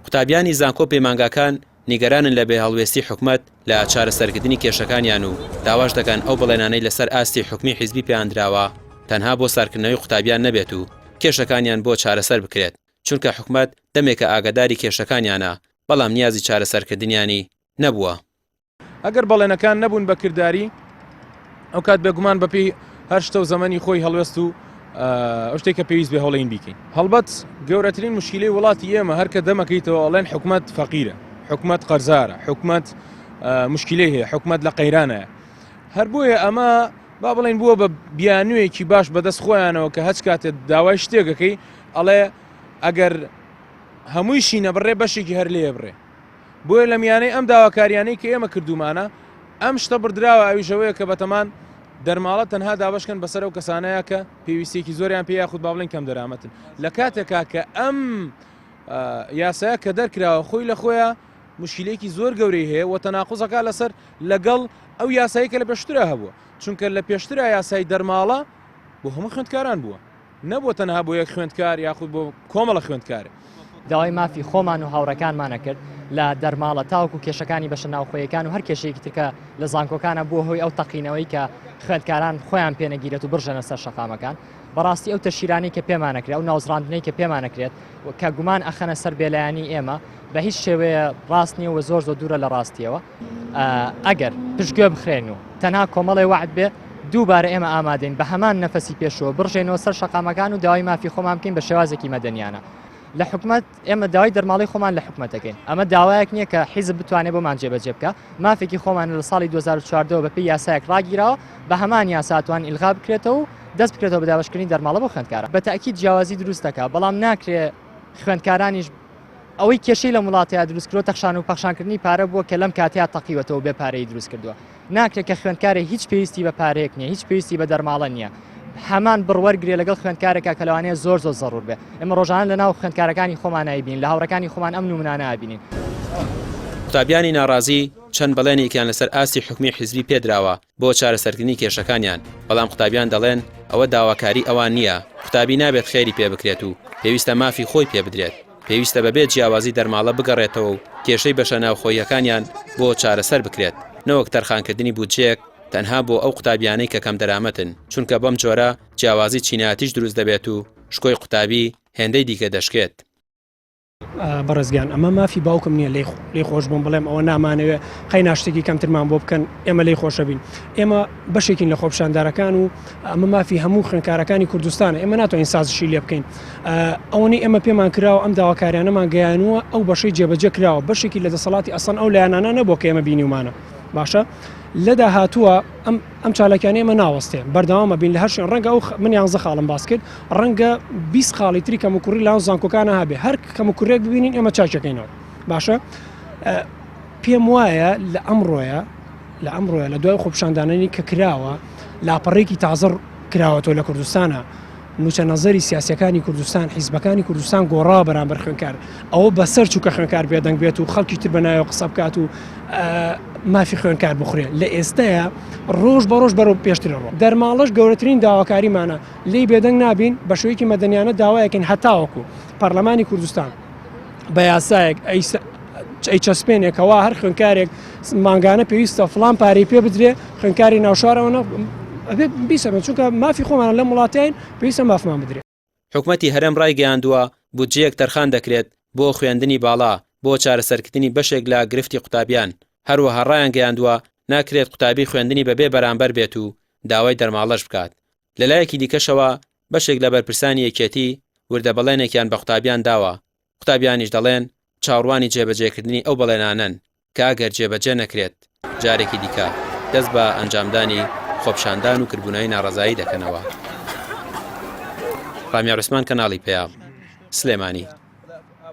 قوتابیانی زانکۆ پەیمانگاکان نیگەرانن لە بێهەڵوێستی حکومەت لە چارەسەرکردنی کێشەکانیان و داواش دەکەن ئەو بەڵێنانەی لەسەر ئاستی حکومی حیزبی پێیان دراوە تەنها بۆ سارکردنەوەی قوتابیان نەبێت و کێشەکانیان بۆ چارەسەر بکرێت چونکە حکومەت دەمێکە ئاگاداری کێشەکانیانە بەڵام نیازی چارەسەرکردنیانی نەبووە. ئەگەر بەڵێنەکان نەبوون بە کرداری ئەو کات بێگومان بەپێی هەر شتە و زەمەنی خۆی هەڵوێست و ئەو شتێک کە پێویست بێ هەڵین بیکەین هەڵبەت گەورەترین مشکلەی وڵاتی ئێمە هەر کە دەمەکەیتەوە ئەڵێن حکومت فەقیرە حکومت قەرزارە حکومت مشکلەی هەیە حکومت لە قەیرانە هەر بۆیە ئەمە با بڵێن بووە بە بیانوویەکی باش بەدەست خۆیانەوە کە هەچ کاتێک داوای شتێکەکەی ئەڵێ ئەگەر هەموویشی نەبڕێ بەشێکی هەر لێ بڕێ بۆیە لە میانەی ئەم داواکاریانەی کە ئێمە کردوومانە ئەم شتە بڕدراوە ئەویش ئەوەیە کە بەتەمان دەرماڵە تەنها دابەشکەن بەسەر ئەو کەسانەیە کە پێویستیەکی زۆریان پێ یاخود با بڵێن کەم دەرامەتن لە کاتێکا کە ئەم یاسایە کە دەرکراوە خۆی لە خۆیان مشکلێکی زۆر گەورەی هەیە و تەناقوزەکە لەسەر لەگەڵ ئەو یاسایی کە لە پێشترا هەبووە چونکە لە پێشترا یاسای دەرماڵە بۆ هەموو خوێندکاران بووە نەبووە تەنها بۆ یەک خوێندکار یاخود بۆ کۆمەڵە خوێندکارێ. داوای مافی خۆمان و هاوڕێکانمان ئەکرد لە دەرماڵە تاوەکو کێشەکانی بەشە ناوخۆیەکان و هەر کێشەیەکی تر کە لە زانکۆکانە بووە هۆی ئەو تەقینەوەی کە خوێندکاران خۆیان پێنەگیرێت و بڕژێنە سەر شەقامەکان بەڕاستی ئەو تەشیرانەی کە پێمانەکرێت ئەو ناوزڕاندنەی کە پێمانەکرێت کە گومان ئەخەنە سەر بێلایەنی ئێمە بە هیچ شێوەیە ڕاست نییە و زۆر زۆر دوورە لە ڕاستیەوە ئەگەر پشتگوێ بخرێن و تەنها کۆمەڵێ وەعد بێ دووبارە ئێمە ئامادەین بە هەمان نەفەسی پێشووە بڕژێنەوە سەر شەقامەکان و داوای مافی خۆمان بکەین بە شێوازێکی مەدەنیانە لە حکومەت ئێمە داوای دەرماڵەی خۆمان لە حکومەت دەکەین ئەمە داوایەک نییە کە حیزب بتوانێت بۆمان جێبەجێ بکە مافێکی خۆمان لە ساڵی 2014 بە پێی یاسایەک ڕاگیراوە بە هەمان یاسا توان ئیلغا بکرێتەوە و دەست بکرێتەوە بە دابەشکردنی دەرماڵە بۆ خوێندکاران بە تاکید جیاوازی دروست دەکات بەڵام ناکرێ خوێندکارانیش ئەوەی کێشەی لەم وڵاتەیا دروست کردوە تەخشان و پەخشانکردنی پارە بووە کە لەم کاتەیا تەقیوەتەوە بێ پارەی دروست کردووە ناکرێت کە خوێندکارێک هیچ پێویستی بە پارەیەک نییە هیچ پێویستی بە دەرماڵە نییە هەمان بڕ وەرگرێ لەگەڵ خوێندکارێکا کە لەوانەیە زۆر زۆر زەڕور بێ ئێمە ڕۆژانە لە ناو خوێندکارەکانی خۆمان ئەیبینین لە هاوڕێکانی خۆمان ئەم نمونانە ئەبینین. قوتابیانی ناڕازی چەند بەڵێنێکیان لەسەر ئاستی حکومی حیزبی پێدراوە بۆ چارەسەرکردنی کێشەکانیان، بەڵام قوتابیان دەڵێن ئەوە داواکاری ئەوان نییە، قوتابی نابێت خێری پێ بکرێت و پێویستە مافی خۆی پێ بدرێت، پێویستە بەبێ جیاوازی دەرماڵە بگەڕێتەوە و کێشەی بەشە ناوخۆییەکانیان بۆ چارەسەر بکرێت، نەوەک تەرخانکردنی بودجەیەک تەنها بۆ ئەو قوتابیانەی کە کەمدەرامەتن، چونکە بەم جۆرە جیاوازی چینایەتیش دروست دەبێت و شکۆی قوتابی هێندەی دیکە دەشکێت. بەڕێز گیان ئەمە مافی باوکم نییە لێی خۆش بووم بڵێم ئەوە نامانەوێ قەینا شتێکی کەمترمان بۆ بکەن ئێمە لێی خۆشەبین ئێمە بەشێکین لە خۆپیشاندارەکان و ئەمە مافی هەموو خوێنکارەکانی کوردستانە ئێمە ناتوانین سازشی لێ بکەین ئەوەی ئێمە پێمان کراوە ئەم داواکاریانەمان گەیانووە ئەو بەشەی جێبەجێ کراوە بەشێکی لە دەسەڵاتی ئەسڵەن ئەو لایەنانە نەبووە کە ئێمە بینیومانە باشە لە داهاتووە ئەم ئەم چالاکیانەی ئێمە ناوەستێ بەردەوامە بین لە هەر شوێن ڕەنگە ئەو من یانزە خاڵم باس کرد ڕەنگە 20 خاڵی تری کەموکوڕی لاو زانکۆکانە هەبێ هەر کەموکوڕێک ببینین ئێمە چاکەکەینەوە باشە پێم وایە لە ئەمڕۆیە لە ئەمڕۆیە لە دوای خۆپیشاندانانی کە کراوە لاپەڕێکی تازە کراوەتەوە لە کوردستانە نوچە نەزەری سیاسیەکانی کوردستان، حیزبەکانی کوردستان گۆڕاوە بەرامبەر خوێندکار، ئەوە بەسەر چوو کە خوێندکار بێدەنگ بێت و خەڵکی تر بەناوی قسە بکات و مافی خوێندکار بخورێ لە ئێستەیە ڕۆژ بە ڕۆژ بەرەو پێشترە ڕۆ دەرماڵەش گەورەترین داواکاریمانە لێی بێدەنگ نابین بە شێوەیەکی مەدەنیانە داوایەکەین هەتاوەکو پەرلەمانی کوردستان بە یاسایەک ئەیچەسپێنێ کەوا هەر خوێندکارێک مانگانە پێویستە فڵان پارەی پێ بدرێ خوێندکاری ناوشارەوە ئەبێ بیسەمێ چونکە مافی خۆمانە لەم وڵاتین پێویستە مافمان بدرێ. حکومەتی هەرێم ڕایگەیاندووە، بودجەیەک تەرخان دەکرێت بۆ خوێندنی باڵا بۆ چارەسەرکردنی بەشێک لە گرفتی قوتابیان، هەروەها ڕایانگەیاندووە، ناکرێت قوتابی خوێندنی بەبێ بەرامبەر بێت و داوای دەرماڵەش بکات. لەلایەکی دیکەشەوە بەشێک لە بەرپرسانی یەکێتی وردە بەڵێنێکیان بە قوتابیان داوە، قوتابیانیش دەڵێن چاوڕوانی جێبەجێکردنی ئەو بەڵێنانەن کە ئەگەر جێبەجێ نەکرێت جارێکی دیکە دەست بە ئەنجامدانی خۆپیشاندان و کربوونای ناڕەزایی دەکەنەوە. ڕامیار عوسمان کەناڵی پەیام، سلێمانی.